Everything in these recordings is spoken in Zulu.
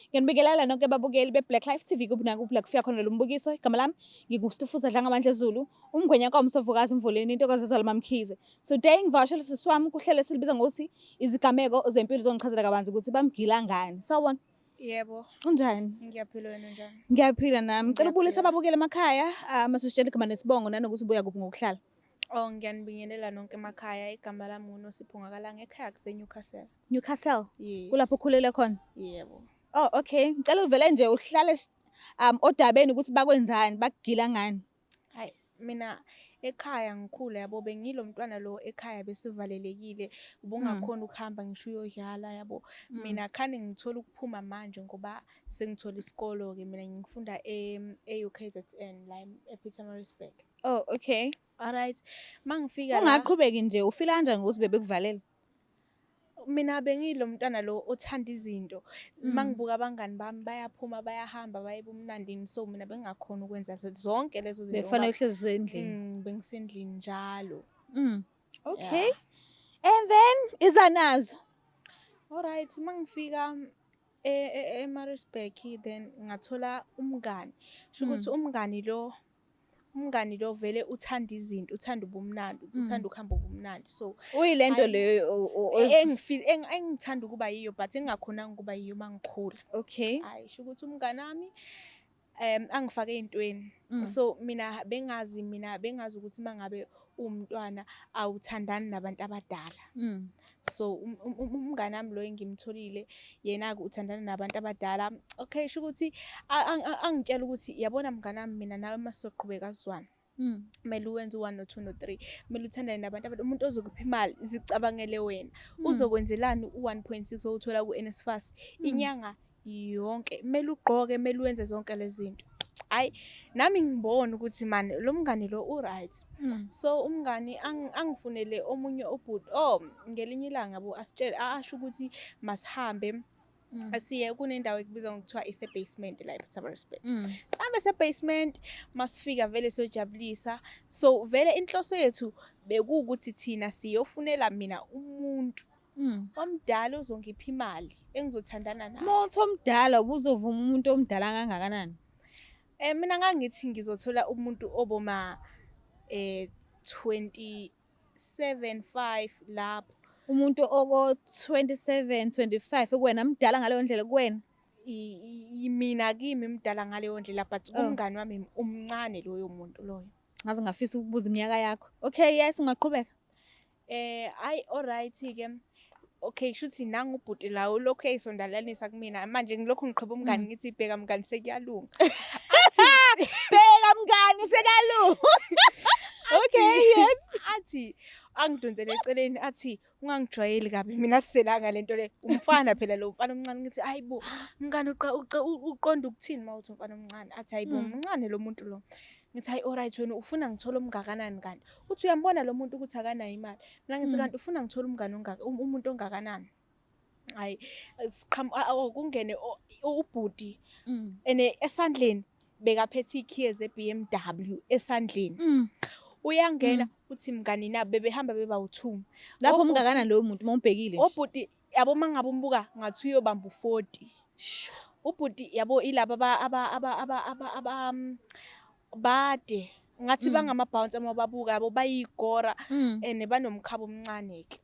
Ngiyanibingelela nonke babukeli be-Black Life TV kuphi nakuphi la kufika khona lo mbukiso. Igama lami nginguStufuza Dlangamandla Zulu, umngwenya kaMsovukazi Mvuleni, intokazi ezalwa MaMkhize. Today ngivakashele sisi wami kuhlelo esilibiza ngokuthi izigameko zempilo zongichazela kabanzi ukuthi bamgila ngani. Sawubona. Yebo. Unjani? Ngiyaphila, wena unjani? Ngiyaphila nami. Ngicela ubulise Ngiyaphila. ababukeli emakhaya, masisitshela igama nesibongo nanokuthi ubuya kuphi ngokuhlala. Oh, ngiyanibingelela nonke emakhaya. Igama lami nguNosipho Ngakalanga, ekhaya kuse Newcastle. Newcastle. Yes. Kulapho ukhulele khona. Yebo. Oh, okay. Ngicela uvele nje uhlale odabeni ukuthi bakwenzani, bakugila ngani. Hayi, mina ekhaya ngikhula, yabo, bengilo mntwana lo ekhaya besivalelekile, ubungakhona ukuhamba ngisho uyodlala, yabo. Mina khane ngithola ukuphuma manje ngoba sengithola isikolo ke, mina ngifunda e UKZN la ePietermaritzburg. Oh, okay. Alright. Mangifika la Ungaqhubeki nje, ufila kanjani ngokuthi bebekuvalela? Mina bengilo mntwana lo othanda izinto. Mangibuka abangani bami bayaphuma, bayahamba, baye ebumnandini, so mina bengingakhona ukwenza zonke lezo zinto. Bekufanele uhlezi endlini. Bengisendlini njalo. Okay. Yeah. And then iza nazo. Alright, mangifika eMaritzburg then ngathola umngani. Sho ukuthi umngani lo vele uthanda izinto, uthanda ubumnandi, uthanda ukuhamba ubumnandi. So Uyilento Hhayi. leyo engithanda ukuba yiyo but engingakhonanga ukuba yiyo mangikhula. Hayi, sho ukuthi umngani wami angifake ey'ntweni. So mina bengazi ukuthi mangabe uwumntwana awuthandani nabantu abadala. So umngani wami lo engimtholile yena-ke uthandana nabantu abadala. Okay, sho ukuthi angitshela ukuthi, yabona mngani wami, mina nawe masizoqhubeka sizwane, kumele uwenze u-one no-two no-three, kumele uthandane nabantu abadala, umuntu ozokupha imali, zicabangele wena, uzokwenzelani u-1.6 owuthola ku-NSFAS inyanga yonke? Kumele ugqoke, kumele wenze zonke lezi zinto. Hhayi, nami ngibona ukuthi mani lo mngani lo u-right. So umngani angifunele omunye ubhuti. Oh, ngelinye ilanga, yabo, asitshele, asho ukuthi masihambe siye kunendawo ekubizwa ngokuthiwa ise-basement la ePietermaritzburg. Sihambe se-basement, masifika vele siyojabulisa. So vele inhloso yethu bekuwukuthi thina siyofunela mina umuntu omdala ozongipha imali engizothandana naye. Uma uthi omdala, ubuzovuma umuntu omdala kangakanani? Mina ngangithi ngizothola umuntu oboma 27 5 lapho. Umuntu oko 27, 25 kuwena mdala ngaleyo ndlela kuwena? Mina kimi mdala ngaleyo ndlela, but Oh. kumngani wami umncane loyo muntu loyo. Ngaze ngafisa ukubuza iminyaka yakho. Okay, yes, ungaqhubeka. Hayi, alright ke. Okay, shuthi nangu ubhuti lawo lokhu eyisondalanisa kumina. Manje ngilokhu ngiqhubha umngani, ngithi, "Bheka mngani, sekuyalunga." Bheka mngani, sekalunga. Okay, yes. Athi angidonsele eceleni, athi, "Ungangijwayeli kabi, mina siselanga lento le." Umfana phela lo, umfana omncane. Ngithi, "Hayibo mngani, uqonda ukuthini mawuthi umfana omncane?" Athi, "Hayibo, mncane lo muntu lo." Ngithi, "Hayi, alright, wena ufuna ngithole omngakanani kanti?" Uthi, "Uyambona lo muntu ukuthi akanayo imali." Mina ngithi, "Kanti ufuna ngithole umngani ongaka, umuntu ongakanani?" Hayi, oh, kungene ubhuti ene esandleni bekaphethe ikhiye ze-BMW esandleni. Uyangena, uthi, "Mngani," nabo bebehamba beba u-two. Lapho umngakanani loyo muntu mawumbhekile nje? Obhuti, yabo, uma ngabe umbuka ngathi uyobamba u-40. Ubhuti, yabo, ilaba aba aba aba aba aba aba bade ngathi bangama-bouncer uma babuka, yabo, bayigora and banomkhaba omncane-ke.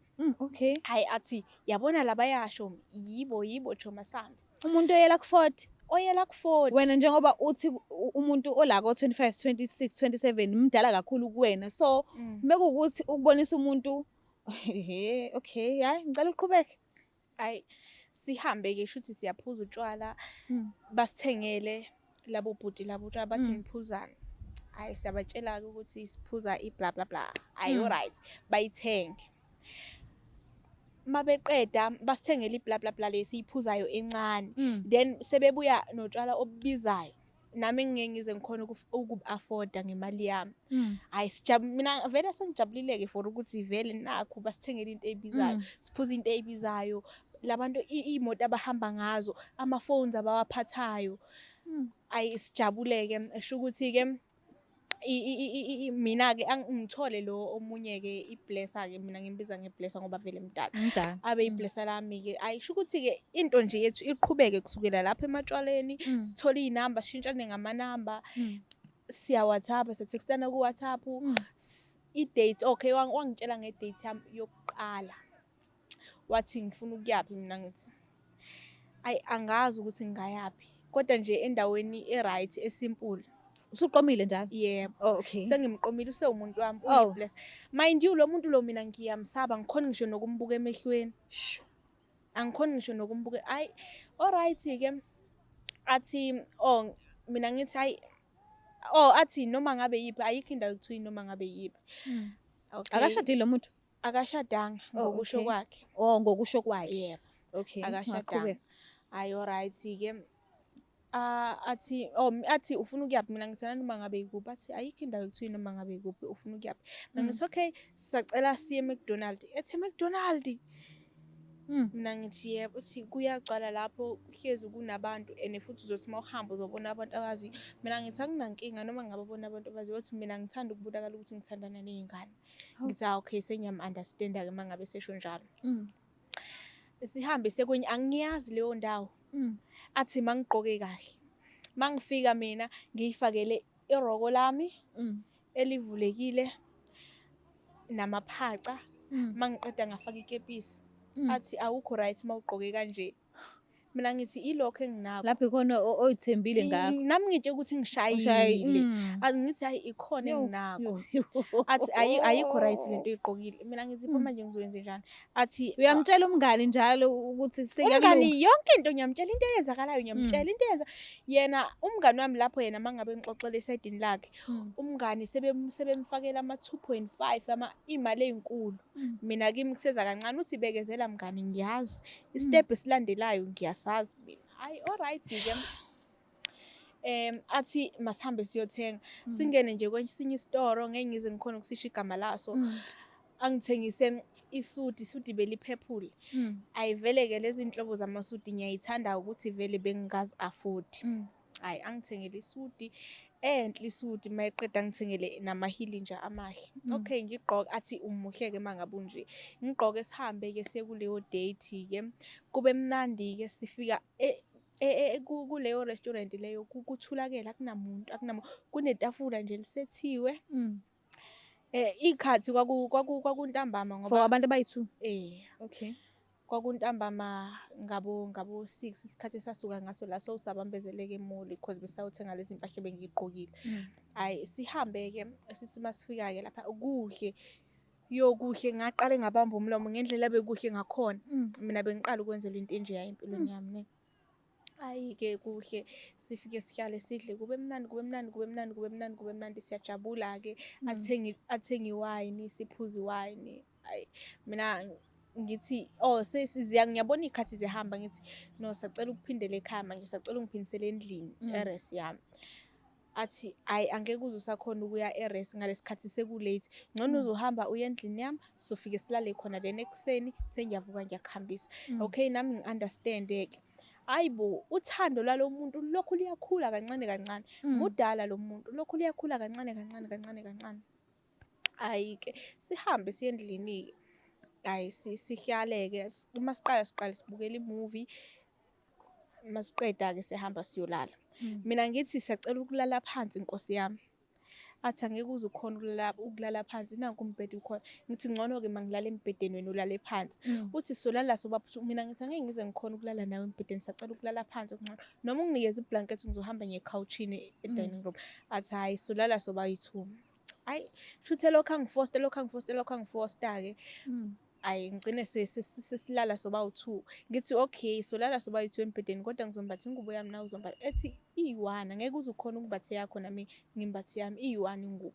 Hayi, athi, "Yabona labayasho, yibo, yibo, choma sami." Umuntu oyela ku-40. Oyela ku-40. Wena njengoba uthi umuntu ola ko-25, 26, 27 mdala kakhulu kuwena. So mekuwukuthi ukubonisa umuntu he, okay, hayi, ngicela uqhubeke. Hayi, sihambe-ke, shuthi siyaphuza utshwala, basithengele labo bhuti labo utshwala, bathi, "Niphuzani?" Hayi, siyabatshela-ke ukuthi siphuza i-bla bla bla. Hayi, alright, bayithenge. Mabeqeda basithengele i-bla bla bla lesiyiphuzayo encane, then sebebuya notshwala obubizayo nami engingeke ngize ngikhona ukubu-afforda ngemali yami. Hayi, mina vele sengijabulile-ke for ukuthi vele nakhu basithengele into eyibizayo, siphuza into eyibizayo, labantu iy'moto abahamba ngazo, ama-phones abawaphathayo. Ayi, sijabule-ke, sho ukuthi-ke Mina-ke ngithole lo omunye-ke i-blesser-ke, mina ngimbiza nge-blesser ngoba vele mdala. Mdala. Abe i-blesser lami-ke. Ayisho ukuthi-ke into nje yethu iqhubeke kusukela lapho ematshwaleni, sithole iy'namba, sishintshane ngamanamba, siya-WhatsApp, siya-text-ana ku-WhatsApp. I-date, okay, wangitshela nge-date yami yokuqala. Wathi ngifuna ukuyaphi, mina ngithi ayi angazi ukuthi ngingayaphi, kodwa nje endaweni e-right e-simple. Usuqomile njalo? Yebo. Oh, okay. Sengimqomile, usewumuntu wami, Oh. uyi-bless. Mind you, lo muntu lo mina ngiyamsaba, ngikhona ngisho nokumbuka emehlweni. Angikhoni ngisho nokumbuka. Ayi, alright-ke. Athi oh mina ngithi hayi, oh athi noma ngabe yiphi, ayikho indawo ekuthiwa noma ngabe yiphi. Okay. Akashadile lo muntu? Akashadanga Oh, ngokusho okay. kwakhe. Oh, ngokusho kwakhe. Yebo. Okay. Akashadanga. Ungaqhubeka. Hayi, alright-ke. Ah, athi oh athi ufuna ukuyaphi, mina ngithi noma ngabe yikuphi, athi ayikho indawo ekuthiwa noma ngabe yikuphi, ufuna ukuyaphi, mina ngithi okay, sisacela siye eMcDonald. Ethi eMcDonald? Mina ngithi yebo. Uthi kuyagcwala lapho, kuhlezi kunabantu and futhi uzothi uma uhamba uzobona abantu abaziyo. Mina ngithi anginankinga noma ngingababona abantu abaziyo. Uthi mina ngithanda ukubonakala ukuthi ngithandana ney'ngane. Ngithi ah okay, sengiyam-understand-a-ke uma ngabe sesho njalo. Sihambe sekwenye, angiyazi leyo ndawo. Athi mangigqoke kahle. Mangifika mina ngiyifakele iroko lami elivulekile namaphaca. Mangiqeda ngafaka ikepisi. Athi awukho right mawugqoke kanje. Mina ngithi ilokho enginakho. Lapho ikhona oyithembile ngakho. Nami ngitshe ukuthi ngishayile. Ngithi hayi ikhona enginakho. Athi ayikho right lento oyigqokile. Mina ngithi pho manje ngizoyenza njani? Athi Uyamtshela umngani njalo ukuthi sekuyakulunga. Umngani yonke into ngiyamtshela, into eyenzakalayo ngiyamtshela, into eyenza yena umngani wami lapho, yena mangabe ngixoxela esayidini lakhe, umngani sebemfakela ama 2.5 ama imali ezinkulu. Mina kimi kuseza kancane. Uthi bekezela mngani, ngiyazi i-step esilandelayo, ngiyasazi mina. Hayi, alright ke. Athi masihambe siyothenga. Singene nje kwesinye isitoro, ngeke ngize ngikhona ukusisho igama laso. Angithengise isudi, isudi beli-purple. Ayivele-ke lezi nhlobo zamasudi ngiyayithanda ukuthi vele bengingazi afford. Hayi, angithengele isudi enhle, isudi mayeqeda angithengele namahili nje amahle. Okay, ngigqoke, athi umuhle-ke uma ngabe unje. Ngigqoke, sihambe-ke siye kuleyo date-ke, kube mnandi-ke. Sifika kuleyo restaurant leyo, kuthulakele, akunamuntu, akunamuntu, kunetafula nje lisethiwe. Iy'khathi kwakuntambama For ngoba abantu abayi-two. Eh. Okay. Kwakuntambama ngabo 6, isikhathi esasuka ngaso la sowusabambezeleka e-mall because besawuthenga lezi mpahla ebengiy'gqokile. Hhayi, sihambe-ke, sithi masifika-ke lapha kuhle, yo kuhle, ngaqale ngabamba umlomo ngendlela ebekuhle ngakhona. Mina bengiqala ukwenzelwa into enjeya empilweni yami ne. Hhayi-ke kuhle, sifike sihlale sidle, kube mnandi, kube mnandi, kube mnandi, kube mnandi, kube mnandi, siyajabula-ke. Athenge iwayini, siphuze iwayini. Hhayi mina ngithi oh ngiyabona iy'khathi zihamba, ngithi no, sacela ukuphindela ekhaya manje, sacela ungiphindisele endlini e-res yami. Athi hhayi, angeke uze usakhona ukuya e-res ngalesi khathi, seku-late, ngcono uzohamba uye endlini yami, sofike silale khona, then ekuseni sengiyavuka ngiyakuhambisa. Okay, nami ngi-understand-e-ke. Hhayi bo, uthando lwalo muntu lokhu luyakhula kancane kancane. Mudala lo muntu, lokhu luyakhula kancane kancane kancane kancane. Hhayi-ke sihambe siye endlini-ke. Hhayi, sihlale-ke, masiqala siqale sibukele i-movie, masiqeda-ke siyahamba siyolala. Mina ngithi siyacela ukulala phansi nkosi yami. Athi angeke uze ukhone ukulala phansi, nanku umbhede ukhona. Ngithi ngcono-ke mangilale embhedeni, wena ulale phansi. Uthi solala mina ngithi angeke ngize ngikhone ukulala nawe embhedeni, sacela ukulala phansi okungcono. Noma unginikeze i-blanket ngizohamba ngiye ekhawushini e-dining room. Athi hhayi, solala sobayi-two. Hhayi, shuthi elokhu angifosta, elokhu angifosta, elokhu angifosta-ke. Hhayi, ngigcine sesilala sobawu-two. Ngithi okay, solala sobayi-two embhedeni, kodwa ngizombatha ingubo yami, nawe uzombatha. Ethi iyi-one, angeke uze ukhone ukumbatha eyakho nami ngimbathe eyami, iyi-one ingubo.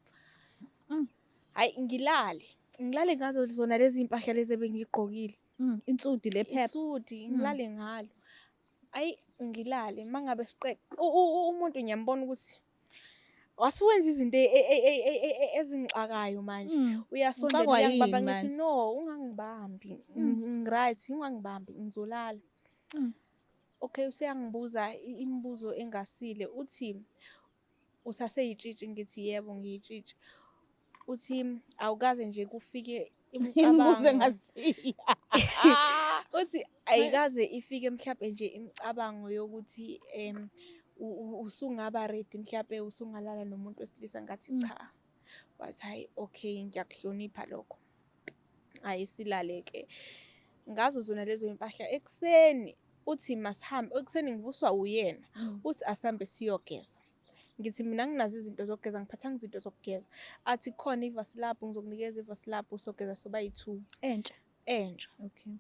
Hhayi, ngilale, ngilale ngazo zona lezi mpahla lezi ebengiy'gqokile. Insudi le phepha. Isudi ngilale ngalo. Hhayi, ngilale mangabe siqeda umuntu ngiyambona ukuthi wasuwenza izinto ezingixakayo manje. Uyasondela, Uxakwa uyangibamba, yini ngithi manje? no, ungangibambi, ngi-right, ungangibambi, ngizolala. Okay, useyangibuza imibuzo engasile, uthi Usaseyitshitshi? Ngithi yebo, ngiyitshitshi. Uthi awukaze nje kufike Imibuzo imicabango engasile. Uthi ayikaze ifike mhlambe nje imicabango yokuthi usungaba ready, mhlambe usungalala nomuntu wesilisa? Ngathi cha. Wathi hayi, okay, ngiyakuhlonipha lokho. Hayi, silale ke ngazo zona lezo impahla. Ekuseni uthi masihambe. Ekuseni ngivuswa uyena. Uthi asambe siyogeza. Ngithi mina nginazo izinto zokugeza, ngiphathanga izinto zokugeza. Athi khona ivasilabhu, ngizokunikeza ivasilabhu, sogeza soba yi-two. Entsha. Entsha. Okay.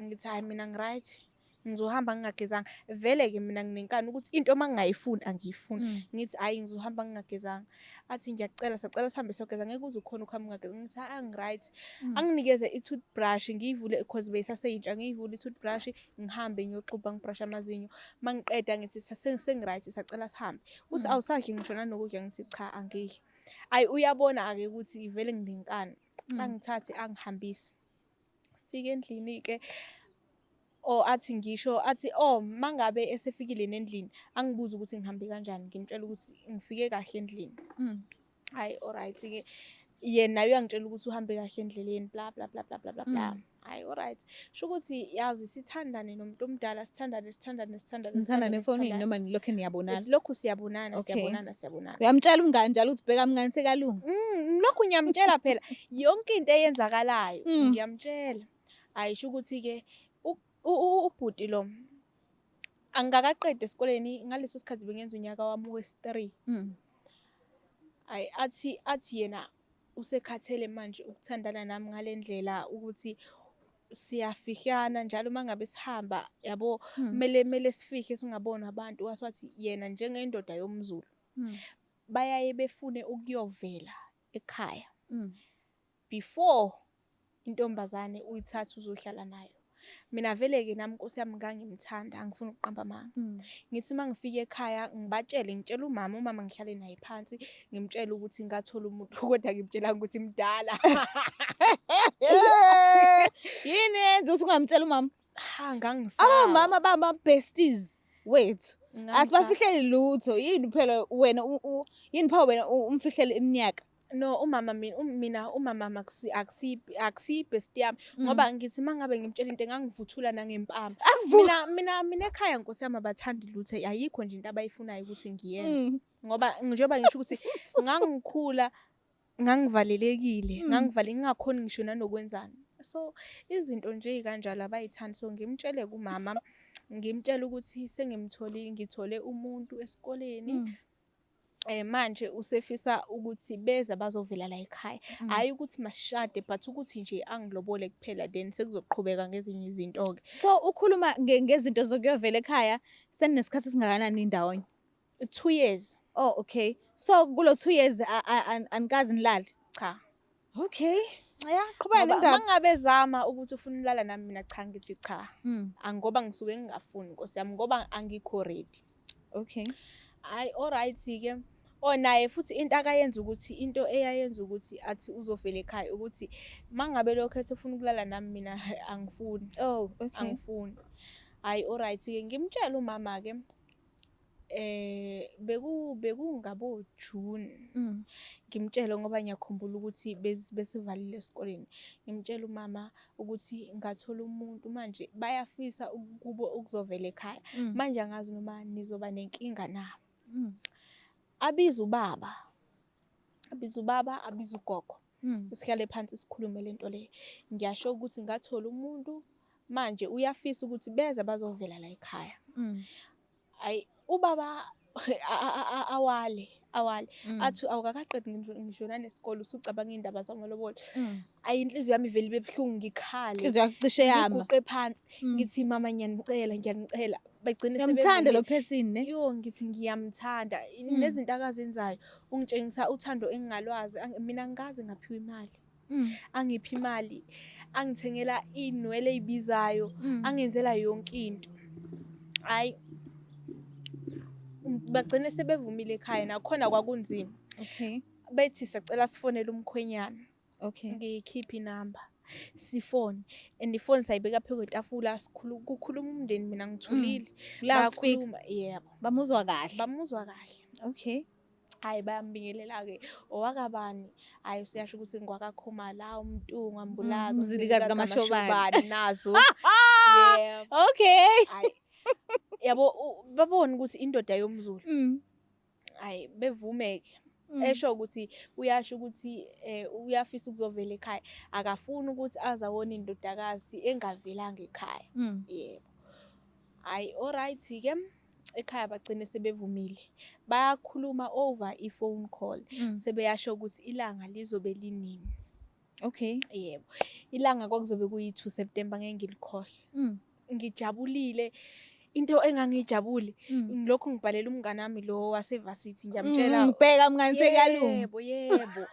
Ngithi hayi, mina ngi-right, ngizohamba ngingagezanga. Vele-ke mina nginenkani ukuthi into uma ngingayifuni angiyifuni. Ngithi hhayi, ngizohamba ngingagezanga. Athi ngiyakucela, sacela sihambe siyogeza, ngeke uze ukhone ukuhamba ungageza. Ngithi hayi, angi-right. Anginikeze i-toothbrush ngiyivule, cause beyisaseyintsha. Ngiyivule i-toothbrush, ngihambe ngiyoxubha, ngibrashe amazinyo. Uma ngiqeda ngithi sengi-right, sacela sihambe. Uthi awusadli ngisho nanokudla? Ngithi cha, angidli. Ayi, uyabona-ke ukuthi vele nginenkani. Angithathe angihambise. Fike endlini-ke, oh, athi ngisho athi, oh, mangabe esefikile nendlini angibuze ukuthi ngihambe kanjani. Ngimtshela ukuthi ngifike kahle endlini. Hayi, alright-ke, yena naye uyangitshela ukuthi uhambe kahle endleleni, bla bla bla bla bla bla bla. Hayi, alright, sho ukuthi yazi sithandane nomuntu omdala, sithandane, sithandane, sithandane. Nithandane efonini Sithandane. noma nilokhu niyabonana? Silokhu siyabonana. Siyabonana, siyabonana. Uyamtshela umngani njalo ukuthi bheka mngani, sekalunga? Lokhu ngiyamtshela phela yonke into eyenzakalayo. Ngiyamtshela. Ayisho ukuthi-ke ubhuti lo angikakaqedi esikoleni ngaleso sikhathi, bengenza unyaka wami wesi-3. Ayi, athi yena usekhathele manje ukuthandana nami ngale ndlela ukuthi siyafihlana njalo uma ngabe sihamba, yabo. Kumele sifihle, singabonwa abantu. Wase wathi yena njengendoda yomZulu bayaye befune ukuyovela ekhaya before intombazane uyithathe uzohlala nayo. Mina vele-ke nami, nkosi yami, ngangimthanda, angifuni ukuqamba amanga. Ngithi uma ngifika ekhaya ngibatshele, ngitshela umama, umama ngihlale naye phansi, ngimtshele ukuthi ngathola umuntu, kodwa ngimtshelanga ukuthi mdala. Yini yenza ukuthi ungamtshela umama? Ha, ngangisaba. Abomama bama-besties wethu. Ngangisaba. Asibafihleli lutho. Yini phela wena yini pho wena umfihlele iminyaka? No, umama mina mina umama akusi best yami, ngoba ngithi mangabe ngimtshela into engangivuthula nangempama. Mina ekhaya, nkosi yami, abathandi lutho, ayikho nje into abayifunayo ukuthi ngiyenze. Ngoba njengoba ngisho ukuthi ngangikhula ngangivalelekile, ngangivale ngingakhoni ngisho nanokwenzani. So izinto nje ey'kanjalo abayithandi. So ngimtshele kumama, ngimtshele ukuthi sengimtholile, ngithole umuntu esikoleni. Manje usefisa ukuthi beza bazovela la ekhaya. Hhayi ukuthi masishade, but ukuthi nje angilobole kuphela, then sekuzoqhubeka ngezinye izinto-ke. So ukhuluma ngezinto zokuyovela ekhaya seninesikhathi esingakanani ndawonye? 2 years. Oh, okay. So kulo 2 years anikaze nilale? Cha. Okay. Ya, qhubeka Ngoba nendaba. mangabe zama ukuthi ufuna ulala nami, mina cha, ngithi cha. Angoba ngisuke ngingafuni, nkosi yami, ngoba angikho ready. Hayi, alright-ke. Oh, naye futhi into akayenza ukuthi into eyayenza ukuthi athi uzovela ekhaya ukuthi mangabe lokho ethi ufuna ukulala nami, mina angifuni. Oh, okay. Angifuni. Hayi, alright-ke, ngimtshela umama-ke bekungabo June. Ngimtshele ngoba ngiyakhumbula ukuthi besivalile esikoleni. Ngimtshela umama ukuthi ngathola umuntu, manje bayafisa kubo ukuzovela ekhaya. Manje angazi noma nizoba nenkinga na. Abize ubaba. Abize ubaba, abize ugogo. Sihlale phansi sikhulume lento le. Ngiyasho ukuthi ngathola umuntu, manje uyafisa ukuthi beze bazovela la ekhaya. Ayi, ubaba awale awale athi awukakaqedi ngisho nanesikole, usucabanga iy'ndaba zamalobolo. Ayi, inhliziyo yami ivele ibe buhlungu, ngikhale. Inhliziyo yakho cishe yama. Ngiguqe phansi ngithi mama, ngiyanicela, ngiyanicela. Bagcine Uyamthanda lo sebevumile. person, ne? Yo, ngithi ngiyamthanda. Nezinto akazenzayo ungitshengisa uthando engingalwazi. Mina angikaze ngaphiwa imali. Angiphi imali, angithengela iy'nwele ey'bizayo, angenzela yonke into. Hhayi, bagcine sebevumile ekhaya, nakhona kwakunzima. Bethi sacela sifonele umkhwenyana. Ngiyikhiphe inamba, sifone, and ifoni sayibeka phezu kwetafula, kukhuluma umndeni, mina ngithulile. Loudspeaker. Bayakhuluma, yebo. Bamuzwa kahle. Bamuzwa kahle. Hhayi bayambingelela-ke owakabani, hhayi useyasho ukuthi ngwakaKhumalo, uMntungwa, Mbulazi, uMzilikazi kaMashobane. Nazo. Yebo. Okay. Hhayi yabo babone ukuthi indoda yomZulu. Hhayi bevume-ke. Esho ukuthi uyasho ukuthi uyafisa ukuzovela ekhaya, akafuni ukuthi aze awone indodakazi engavelanga ekhaya. Yebo. Hhayi alright-ke ekhaya bagcine sebevumile. Bayakhuluma over i-phone call. Sebeyasho ukuthi ilanga lizobe linini. Okay. Yebo. Ilanga kwakuzobe kuyi-2 September, ngeke ngilikhohlwe. Ngijabulile. Into engangijabuli ngilokhu ngibhalela umngane wami lo wase-varsity, ngiyamtshela. Ngibheka mngani sekuyalunga. Yebo, yebo.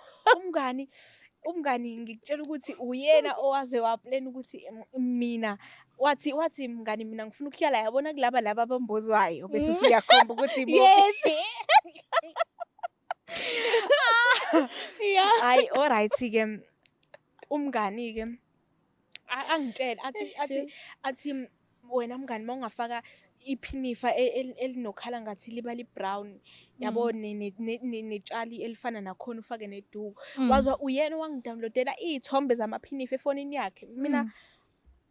Umngani ngikutshela ukuthi uyena owaze wa-plan ukuthi mina wathi mngani mina ngifuna ukuhlala yabona kulaba laba abambozwayo bese usuyakhomba ukuthi bo. Yes. Yeah. Hayi alright ke umngani ke angitshela athi wena mngani mawungafaka iphinifa elinokhala ngathi liba li-brown yabo, netshali elifana nakhona ufake neduku. Wazwa uyena owangidownloadela iy'thombe zamaphinifa efonini yakhe. Mina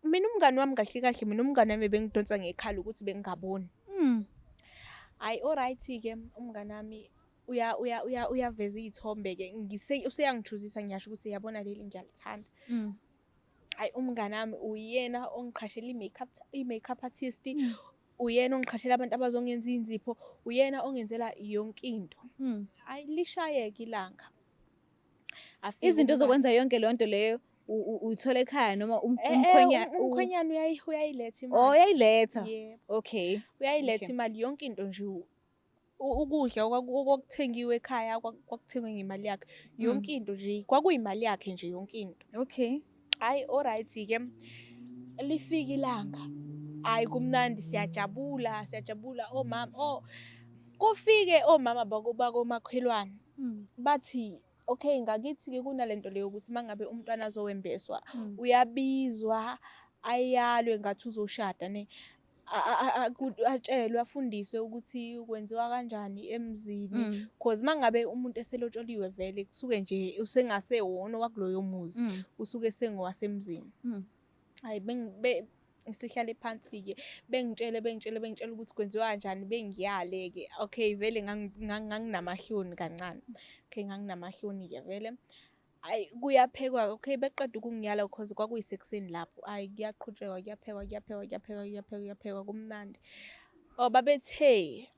mina umngani wami kahle kahle mina umngani wami bengidonsa ngekhala ukuthi bengingaboni. Hayi alright ke umngani wami uyaveza iy'thombe ke, useyangijuzisa ngiyasho ukuthi yabona leli ngiyalithanda. Hayi umngani wami uyena ongiqhashela i-makeup artist, uyena ongiqhashela abantu abazongenza iy'nzipho, uyena ongenzela yonke into. Hayi lishayeke ilanga. Afike Izinto umngani- zokwenza yonke leyo nto leyo uyithola ekhaya noma Umkhwenyana uyayiletha imali. Oh, uyayiletha. Yebo. Okay. Uyayiletha Okay. imali yonke into nje. Ukudla okwakuthengiwe ekhaya kwakuthengwe ngemali yakhe. Yonke into nje kwakuyimali yakhe nje yonke into. Okay. Hayi alright ke lifika ilanga. Hayi kumnandi siyajabula, siyajabula omama. Oh kufike omama bakomakhelwane. Bathi okay ngakithi ke kunalento leyo ukuthi mangabe umntwana azowembeswa uyabizwa ayalwe ngathi uzoshada ne. Atshelwe afundiswe ukuthi kwenziwa kanjani emzini, cause mangabe umuntu eselotsholiwe vele kusuke nje usengase wona wakuloyo muzi, usuke sengowasemzini. Hayi sihlale phansi ke bengitshele ukuthi kwenziwa kanjani, bengiyale ke. Okay vele nganginamahloni kancane. Okay nganginamahloni ke vele. Hayi kuyaphekwa, okay beqeda ukungiyala cause kwakuyisekuseni lapho. Hayi kuyaqhutshekwa, kuyaphekwa, kuyaphekwa, kuyaphekwa, kuyaphekwa, kuyaphekwa kumnandi. Oh babethe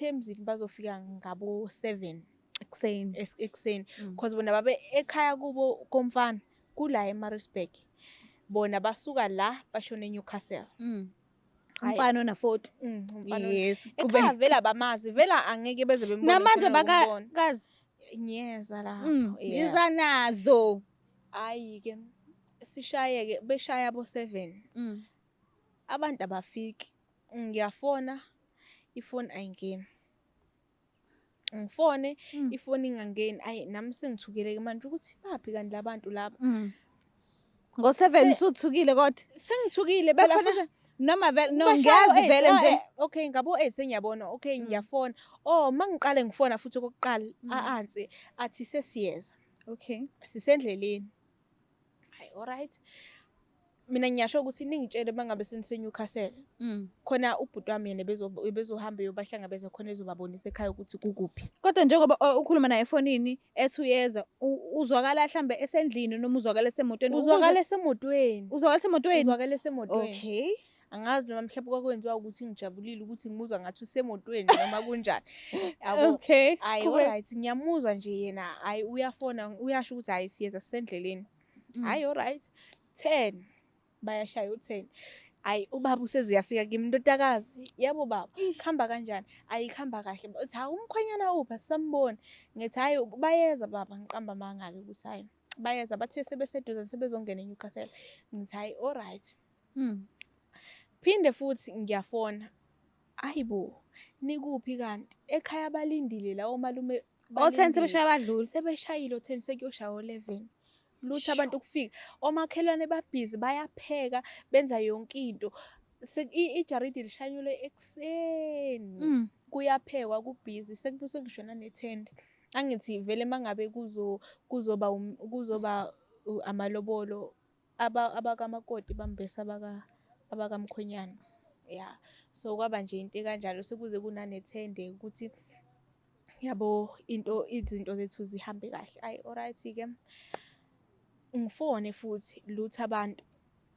emzini bazofika ngabo 7 ekuseni. Ekuseni. Cause bona babe ekhaya kubo komfana kula eMaritzburg. Bona basuka la bashona eNewcastle. Umfana ona 40. Umfana ona. Yes, Ekhaya vele abamazi, vele angeke beze bembone. Namanje ngifuna nokumbona. bakazi. Ngiyeza lapho. Yeah. Iza nazo. Hayi ke sishayeke beshaya bo 7. Abantu abafiki. Ngiyafona ifoni ayingeni. Ngifone ifoni ingangeni. Ayi nami sengithukile ke manje ukuthi baphi kanti labantu laba. Ngo 7 usuthukile kodwa. Sengithukile phela Bekufanele futhi noma vele no bashaya ngiyazi o-eight, vele nje. Okay ngabo 8 sengiyabona. Okay ngiyafona. Oh mangiqale ngifona futhi okokuqala a-answer athi sesiyeza. Okay. Sisendleleni. Hayi alright. Mina ngiyasho ukuthi ningitshele mangabe senise Newcastle. Khona ubhuti wami yena bezohamba yobahlangabeza khona ezobabonisa ekhaya ukuthi kukuphi. Kodwa njengoba ukhuluma naye efonini ethi uyeza, uzwakala mhlambe esendlini noma uzwakala esemotweni? Uzwakala esemotweni. Uzwakala esemotweni? Uzwakala esemotweni. Okay. Angazi noma mhlawumbe kwakwenziwa ukuthi ngijabulile ukuthi ngimuzwa ngathi usemotweni noma kunjani. Yabo. Okay. Hayi Qhubeka. alright ngiyamuzwa nje yena, hayi uyafona uyasho ukuthi hayi siyeza sisendleleni. Hayi alright. 10 bayashaya u10. Hayi ubaba useze uyafika kimi, ndodakazi. Yebo baba, khamba kanjani? Ayi khamba kahle. Uthi hawu umkhwenyana uphi asisamboni. Ngithi hayi bayeza baba, ngiqamba amanga ke ukuthi hayi bayeza, bathe sebeseduze sebezongena eNewcastle. Ngithi hayi alright. Phinde futhi ngiyafona. Hayibo, nikuphi kanti? Ekhaya balindile lawo malume. O 10 sebeshaya badlula. Sebeshayile o 10 sekuyoshaya o 11. Lutho abantu kufika. Omakhelwane babhizi bayapheka benza yonke into. Ijaridi lishanyulwe ekuseni. Kuyaphekwa kubhizi sekubuswe ngisho nanethende. Angithi vele mangabe kuzoba amalobolo abakamakoti bambese abakamkhwenyana. Yeah. So kwaba nje into ekanjalo sekuze kunanethende ukuthi yabo into izinto zethu zihambe kahle. Ayi alright-ke. Ngifone futhi lutho abantu.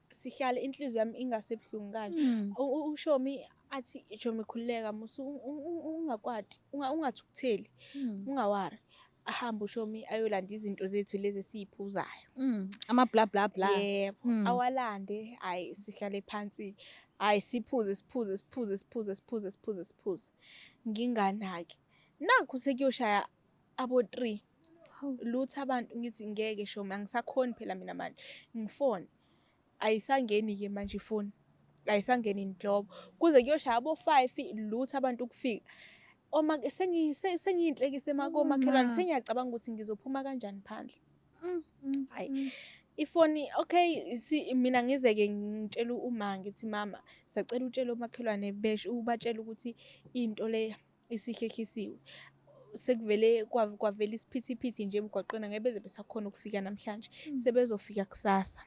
Sihlale inhliziyo yami ingasebuhlungu kanje. Ushomi athi Shomi khululeka musu ungakwati ungathukutheli ungawari. Ahambe ushomi ayolanda izinto zethu lezi esiyiphuzayo. Ama bla bla bla. Yebo, awalande hayi sihlale phansi. Hayi siphuze siphuze siphuze siphuze siphuze siphuze siphuze. Nginganaki. Nakhu sekuyoshaya abo 3. Lutho abantu ngithi ngeke shomi angisakhoni phela mina manje. Ngifone. Ayisangeni ke manje ifoni. Ayisangeni inhlobo. Kuze kuyoshaya abo 5 lutho abantu ukufika. Oma sengiyinhlekise emakomakhelwane sengiyacabanga ukuthi ngizophuma kanjani phandle. Hayi. Ifoni okay mina ngizeke ngitshela uma ngithi mama sacela utshele omakhelwane besho ubatshela ukuthi into le isihlehlisiwe. Sekuvele kwavela isiphithiphithi nje emgwaqweni ngeke beze besakhona ukufika namhlanje. Sebezofika kusasa.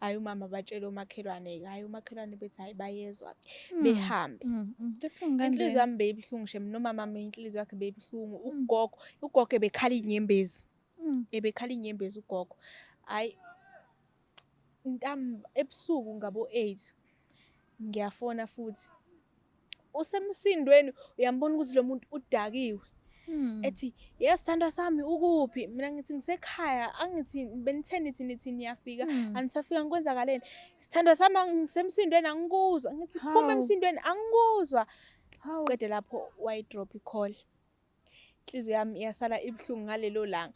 Hayi umama batshela omakhelwane hayi umakhelwane bethi hayi bayezwa ke behambe. Inhliziyo yami beyibuhlungu shem noma mama inhliziyo yakhe beyibuhlungu ugogo ugogo ebekhala inyembezi. Ebekhala inyembezi ugogo. Hayi ebusuku ngabo 8 ngiyafona futhi. Usemsindweni uyambona ukuthi lo muntu udakiwe. Ethi yes sithandwa sami ukuphi? Mina ngithi ngisekhaya angithi benitheni nithi niyafika anisafika ngikwenzakaleni. Sithandwa sami ngisemsindweni angikuzwa. Ngithi phuma emsindweni angikuzwa. Qede lapho wayidrop i-call. Inhliziyo yami iyasala ibuhlungu ngalelo langa.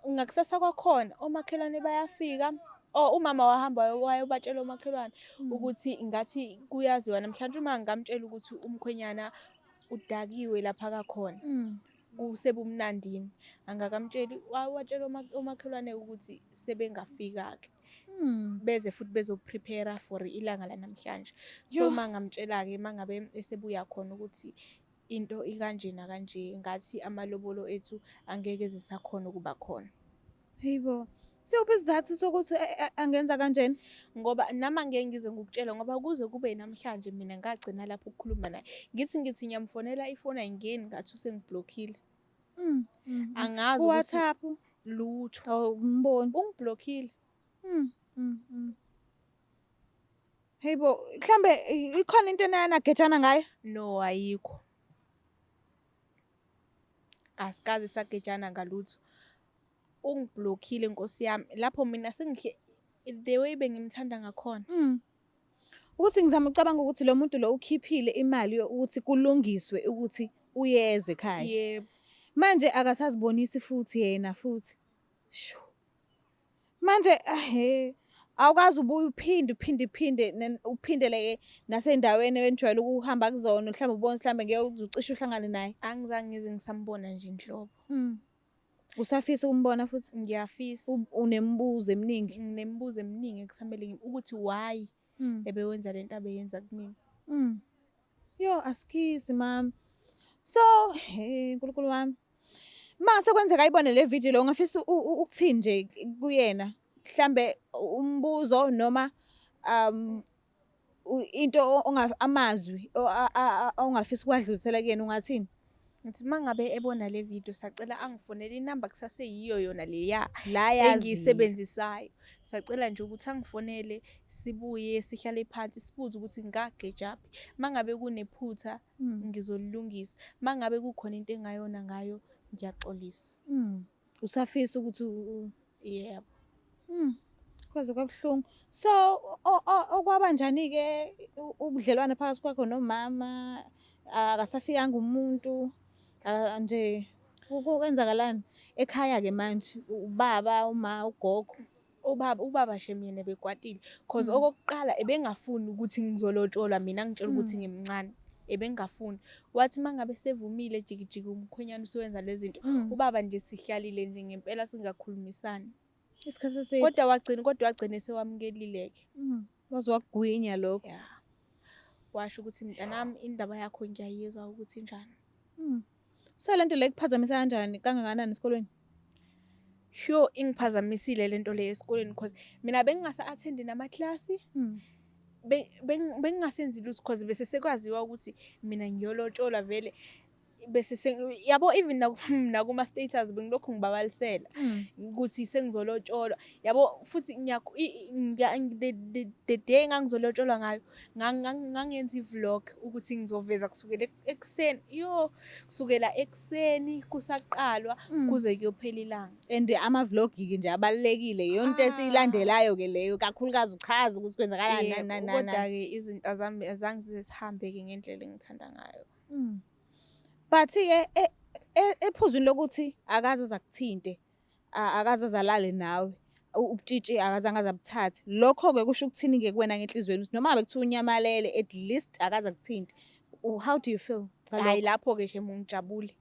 Ngakusasa kwakhona omakhelwane bayafika. Oh umama wahamba wayobatshela omakhelwane ukuthi ngathi kuyaziwa namhlanje uma ngamtshela ukuthi umkhwenyana udakiwe lapha kakhona. Kusebumnandini angakamtsheli watshela omakhelwane ukuthi sebengafika ke. Beze futhi bezo prepare for ilanga la namhlanje. So mangamtshela ke mangabe esebuya khona ukuthi into ikanje nakanje ngathi amalobolo ethu angeke zisakhona ukuba khona. Hayibo. Siyuphi isizathu sokuthi angenza kanjena? Ngoba nama ngeke ngize ngikutshela ngoba kuze kube namhlanje mina ngagcina lapho ukukhuluma naye. Ngithi ngiyamfonela ifoni ayingeni ngathi usengiblockile. Angazi ukuthi WhatsApp lutho. Awumboni. Ungiblockile. Hayibo, mhlambe ikhona into enanagejana ngayo? No ayikho. Asikaze sagejana ngalutho. Ungiblockile Nkosi yami. Lapho mina sengihle the way bengimthanda ngakhona. Ukuthi ngizama ukucabanga ukuthi lo muntu lo ukhiphile imali ukuthi kulungiswe ukuthi uyeze ekhaya. Yebo. Manje akasazibonisi futhi yena futhi. Sho. Manje awukazi ubuye uphinde uphindeleke nasendaweni enijwayele ukuhamba kuzona mhlawumbe ubone mhlawumbe ngeke ucishe uhlangane naye. Angizange ngize ngisambona nje inhlobo. Usafisa ukumbona futhi? Ngiyafisa. Unemibuzo eminingi? Nginemibuzo eminingi ekusamele ukuthi why ebewenza lento abeyenza kumina. Yo asikisi mama. So hey uNkulunkulu wami. Mase kwenzeka ayibone le video lo ungafisa ukuthini nje kuyena? Mhlambe umbuzo noma into amazwi ongafisa ukwadlulisela kuyena ungathini? Ngithi mangabe ebona le video sacela angifonele inamba kusaseyiyo yona leya la yazi engiyisebenzisayo. Sacela nje ukuthi angifonele sibuye sihlale phansi sibuze ukuthi ngagejaphi. Mangabe kunephutha ngizolungisa. Mangabe kukhona into engayona ngayo ngiyaxolisa. Usafisa ukuthi yebo. Kwaze kwabuhlungu. So okwabanjani ke ubudlelwane phakathi kwakho nomama? Akasafikanga umuntu nje kwenzakalani ekhaya ke manje? Ubaba, uma, ugogo? Ubaba shemina bekwatile cause okokuqala ebengafuni ukuthi ngizolotsholwa mina ngitshela ukuthi ngimncane. Ebengafuni. Wathi mangabe sevumile jikijiki umkhwenyana usewenza lezi zinto. Ubaba nje sihlalile nje ngempela singakhulumisani. Isikhathi eside. Kodwa wagcina sewamkelile ke. Waze wakugwinya lokho. Yeah. Washo ukuthi, "Mntanami, indaba yakho ngiyayizwa ukuthi injani." So lento le kuphazamisa kanjani, kangakanani esikolweni? Sure, ingiphazamisile lento le esikoleni because mina bengingasa-attendi namaklasi. Bengingasenzi lutho cause bese sekwaziwa ukuthi mina ngiyolotsholwa vele. Bese yabo, even nakuma-status bengilokhu ngibabalisela ukuthi sengizolotsholwa, yabo. Futhi the day engangizolotsholwa ngayo, ngangenza i-vlog ukuthi ngizoveza kusukela ekuseni, yo, kusukela ekuseni kusaqalwa kuze kuyophela ilanga. And ama-vlog-ke nje abalulekile, iyona into esiyilandelayo-ke leyo, kakhulukazi uchaze ukuthi kwenzakalani, nani nani nani. Kodwa-ke izinto azami azange zize zihambe-ke ngendlela engithanda ngayo. But-ke ephuzwini lokuthi akaze azakuthinte, akaze azalale nawe, ubutshitshi akazange aze abuthathe, lokho-ke kusho ukuthini-ke kuwena ngenhliziyweni, ukuthi noma ngabe kuthiwa unyamalele, at least akaze akuthinte? How do you feel Hhayi, ngalokho? Lapho-ke shame ngijabule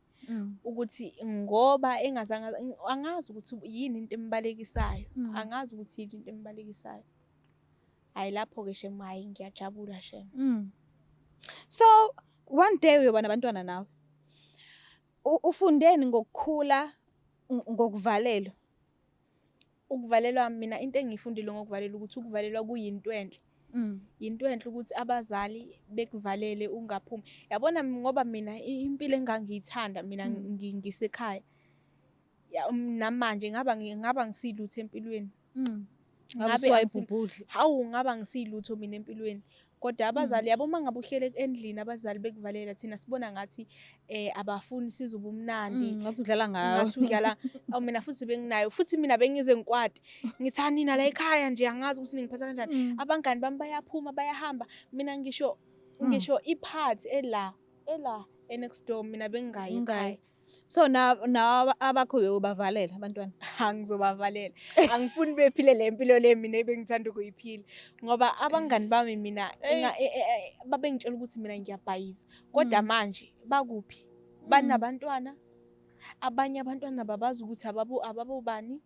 ukuthi ngoba engazange, angazi ukuthi yini into embalekisayo. Angazi ukuthi yini into embalekisayo. Hhayi, lapho-ke shame, hhayi, ngiyajabula shame. So one day uyoba nabantwana nawe. Ufundeni ngokukhula ngokuvalelwa? Ukuvalelwa, mina into engiyifundile ngokuvalelwa ukuthi ukuvalelwa kuyinto enhle. Yinto enhle ukuthi abazali bekuvalele ungaphumi. Yabona, ngoba mina impilo engangiyithanda mina ngisekhaya. Ya, namanje ngaba ngisilutho empilweni. Ngabe Ngabe usuwayibhubhudla. Hawu, ngaba ngisilutho mina empilweni. Kodwa abazali, yabo, uma ngabe uhlele endlini abazali bekuvalela, thina sibona ngathi abafuni size ubumnandi. Ngathi udlala ngawe. Ngathi udlala. Awu, mina futhi benginayo, futhi mina bengize ngikwade ngithi nina la ekhaya nje angazi ukuthi ningiphatha kanjani. Abangani bami bayaphuma, bayahamba, mina ngisho ngisho iphathi ela e-next door mina bengingayi Ungayi. ekhaya. So na abakho uyobavalela abantwana? Angizobavalela, angifuni bephile le mpilo le mina ebengithanda ukuyiphila, ngoba abangani bami mina babengitshela ukuthi mina ngiyabhayiza, kodwa manje bakuphi? Banabantwana, abanye abantwana babazi ukuthi ababo ababobani,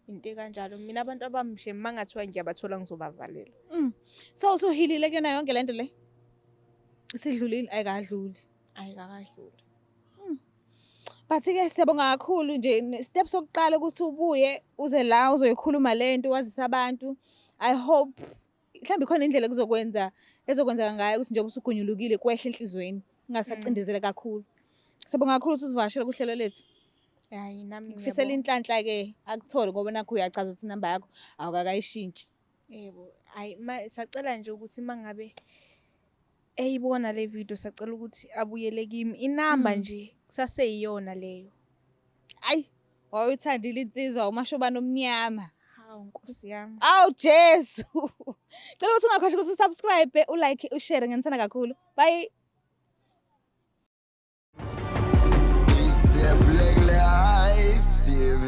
into ekanjalo. Mina abantu abamshe, uma ngathiwa ngiyabathola, ngizobavalela. So usuhilile kuyona yonke lento le? Isidlulile, ayikadluli? Ayikakadluli. But-ke siyabonga kakhulu nje, step sokuqala ukuthi ubuye uze la uzoyikhuluma lento, wazise abantu. I hope mhlawumbe ikhona indlela ekuzokwenza ezokwenzeka ngayo ukuthi njengoba usugunyulukile kwehle enhliziyweni, ungasacindezela kakhulu. Siyabonga kakhulu ukuthi usivakashele kuhlelo lethu. Hayi, nami Ngifisela ngiyabonga. inhlanhla-ke, akuthole, ngoba nakho uyachaza ukuthi inamba yakho awukakayishintshi. Yebo, hayi, ma sacela nje ukuthi mangabe eyibona le video, sacela ukuthi abuyele kimi inamba nje kusaseyiyona leyo. Ayi, wawuyithandile insizwa, umashobana omnyama. Hawu, Nkosi yami. Awu Jesu. Cela ukuthi ungakhohlwa ukuthi usubscribe, ulike, ushare, ngiyanithanda kakhulu. Bye. It's the Black Life TV.